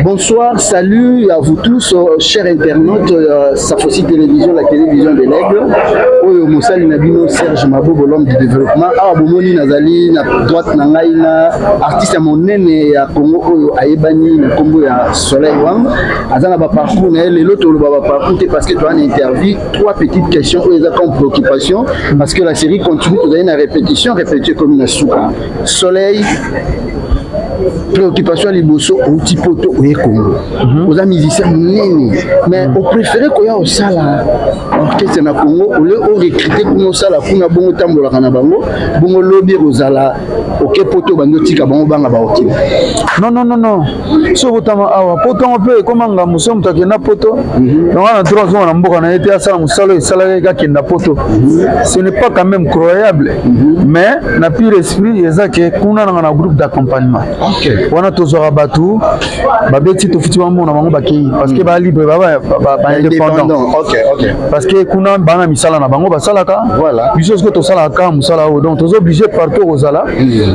Bonsoir, salut à vous tous, chers internautes, Safosi Télévision, la télévision de l'Aigle. Oyo mosali na bino Serge Mabobo, l'homme du développement. Awa bomoni nazali na droite na ngai na artiste ya monene ya Congo oyo ayebani na kombo ya Soleil Wang. Aza na ba parcours na ye lelo toloba ba parcours te parce que toza na interview trois petites questions oyo eza comme préoccupation parce que la série continue, tozali na répétition, répétition comme na suka. Soleil, préoccupation ya liboso, outi Poto, oye Congo, oza musicien monene, mais opréféré koya osala orchestre na Congo ole orecrute kuna, osala kuna bongo, otambolaka na bango bongo, lobi ekozala oke Poto, bandi otika bango, banga baokima? Non, non, non, non, so botama awa Poto yango mpe ekoma ngambo. So moto akenda Poto, donc wana droit azonga na mboka na ye te, asala mosala oyo esalaki akenda Poto. Ce n'est pas quand même croyable, mais na pire esprit eza ke kuna nanga na groupe d'accompagnement wana tozwaka bato babeti, tofuti bango na bango, bakei parce que ba libre, baindépendant, parce que kuna bana misala na bango basalaka. Biso soki tosalaka kaka mosala oyo, donc toza obligé partout kozala,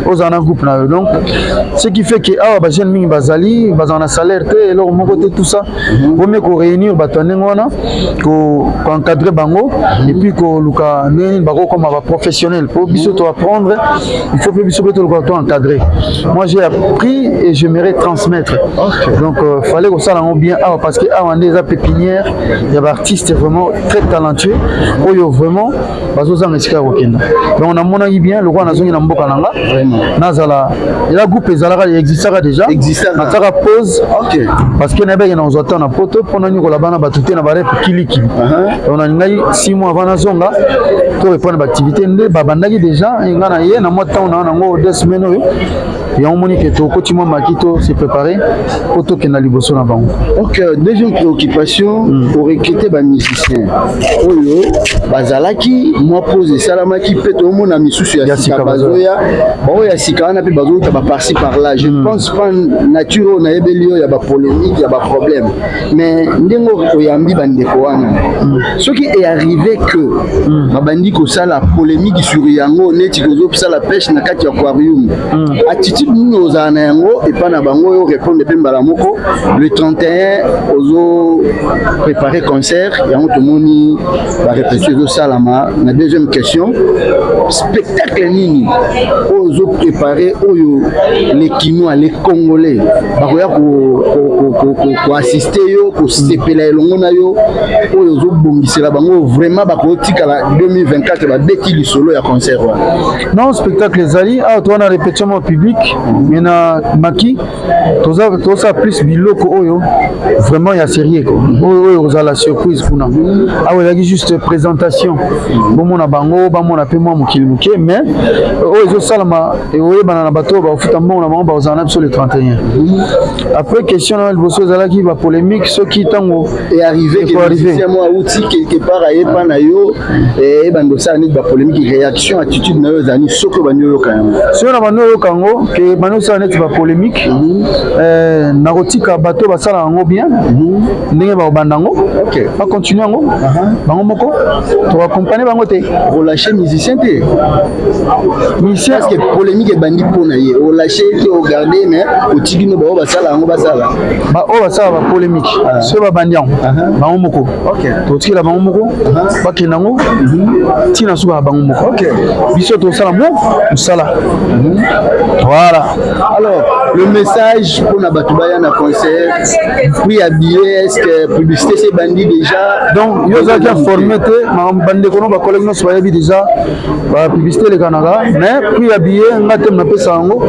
ozala na groupe na yo. Donc ce qui fait que awa bajeune mingi bazali, bazala na salaire te, eloko moko te, tout ça. Bomie koréunir bato ya ndenge wana, koencadre bango et puis koluka ndenge nini bakokoma baprofessionnel, po biso to apprendre, il faut mpe biso mpe toluka to encadrer. Moi, j'ai appris et j'aimerais transmettre. Donc fallait kosala yango bien awa, parce que awa nde eza pépinière ya baartiste vraiment très talentueux oyo vraiment bazozanga esika ya kokenda. Donc namonaki bien lokola nazongi na mboka na nga, nazala ela groupe ezalaka, existaka déjà, natiaka pause parce que nayebaki na kozwa temps na Poto mpona nikola bana bato te na barep kilikili. Donc nalingaki 6 mois avant nazonga to reprendre baactivité nde babandaki déjà. Nga na ye na mwa ntango na nango 2 semaines oyo yango moni ke tokoti mwa maki, to se préparer mpo tokenda liboso na bango. Ok, deuxième préoccupation, orecruter bamusicien oyo bazalaki, mwa pause esalamaki, mpe toomona misusu ya sika bazoya. Baoyo ya sika wana mpe bazouta baparci par là. Je pense pas nature oyo nayebeli oyo ya bapolémique, ya baproblème, mais ndenge oyambi bandeko wana, soki earrive que babandi kosala polémique sur yango, neti kozosala pêche na kati ya aquarium, attitude nini ozala na yango epai na bango oyo répondre? Mpe mbala moko, le 31 ozo préparer concert yango, tomoni barépétition ezosalama. Na deuxième question, spectacle nini oyo ozoprépare, oyo les Kinois, les Congolais bakoya koassiste yo, kosepela elongo na yo, oyo ozobongisela bango vraiment bakotikala 2024 babeti lisolo ya concert wana? Non, spectacle ezali awa, toza na répétition mo public, mais na maki tozosala plus biloko oyo vraiment ya sérieux, oyo kozala surprise kuna. Awa ezalaki juste présentation, bomona bango, bamona mpe mwa mokili moke, mais oyo ezosalama ekoyebana na bato oyo bakofuta mbongo na bango, bakozala na biso le 31. Après, question na liboso ezalaki bapolémique, soki ntango earrive que musicien mo auti quelque part, ayepa na yo, ebanda osala neti bapolémique, réaction, attitude na yo ezali soki obandi oyoka yango? Soki na bandi oyoka yango ke bandi osala neti bapolémique, nakotika bato basala yango bien ndenge bakobanda yango, bacontinue yango bango moko, toaccompagne bango te. Relâche musicien te? Musicien? Parce que polémique ebandi mpo na ye, olâche te, ogarde, mais otiki no bao basala yango basala. Oyo basala bapolémique, soki babandi yango bango moko, totikela bango moko, bakende yango ntina suka na bango moko. Biso tosala mo mosala, voilà. Alors, le message mpona bato baya na concert, prix ya billet, est ce que publicité se ebandi déjà? Donc yo ozalaki informé te, bandeko no bacollègue nyonso bayebi déjà, bapublicité elekanaka, mais prix ya billet nga te napesa yango.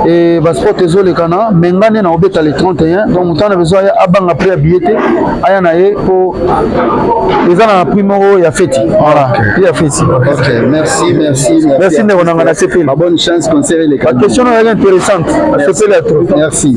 E basport ezolekana, mais nga nde na obeta le 31. Donc moto wana besoin aya, abanga prix ya billet te, aya na ye mpo eza na prix moko ya feti, voilà, prix ya feti. Ok, merci, merci. Merci ndeko nanga, nasepeli. Bonne chance, concert eleka. Baquestion na ezalaki intéressante, nasepeli ya trop. Merci.